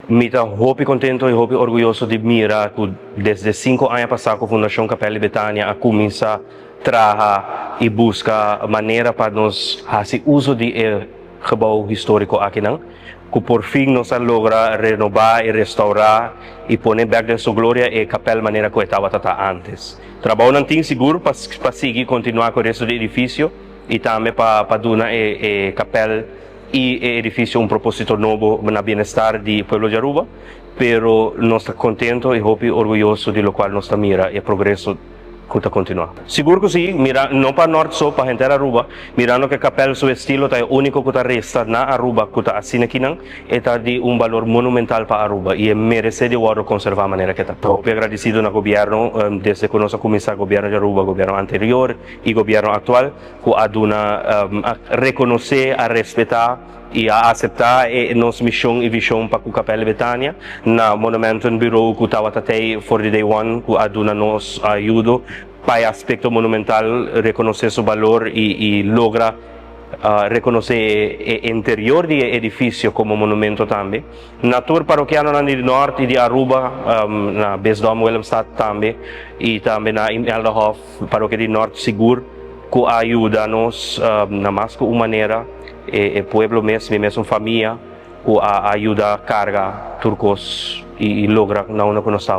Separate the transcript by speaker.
Speaker 1: Mi ta hopi contento y hopi orguyoso di mira cu desde 5 aña pasa cu Fundacion Kapel di Betania a cuminsa traha y busca manera pa nos haci uso di e gebouw historico aki nan, cu por fin nos a logra renoba y restaura y pone back den su gloria e kapel manera cu tabata antes. Trabou nan tin sigur pa sigui continua cu e resto di edificio y tambe pa duna e kapel y e edificio un proposito nobo na bienestar di pueblo di Aruba, pero nos ta contento y hopi orguyoso di loke nos ta mira e progreso cu ta continua. Sigur cu si, mira, no pa Noord so, pa henter Aruba, mirando cu kapel su estilo ta unico cu ta resta na Aruba, cu ta asina akinan, e ta di un balor monumental pa Aruba y e merece di wordo conserva manera cu ta. Hopi agradecido na gobierno, desde cu nos a cuminsa, gobierno di Aruba, gobierno anterior y gobierno actual, cu a duna, a reconoce, a respeta y a acepta nos mision y vision pa Kapel Betania, na Monumentenbureau cu tabata tey for the day one, cu a duna nos ayudo pa aspecto monumental, reconoce su balor y logra reconoce e interior di edificio como monumento tambe. Na tur parokiano na di Noord y di Aruba, na Bisdom Willemstad tambe y tambe na Imeldahof, parokia di Noord sigur, cu a yuda nos na mas cu un manera, e pueblo mes, mi mes famia, cu a yuda carga tur cos y logra na unda cu nos ta.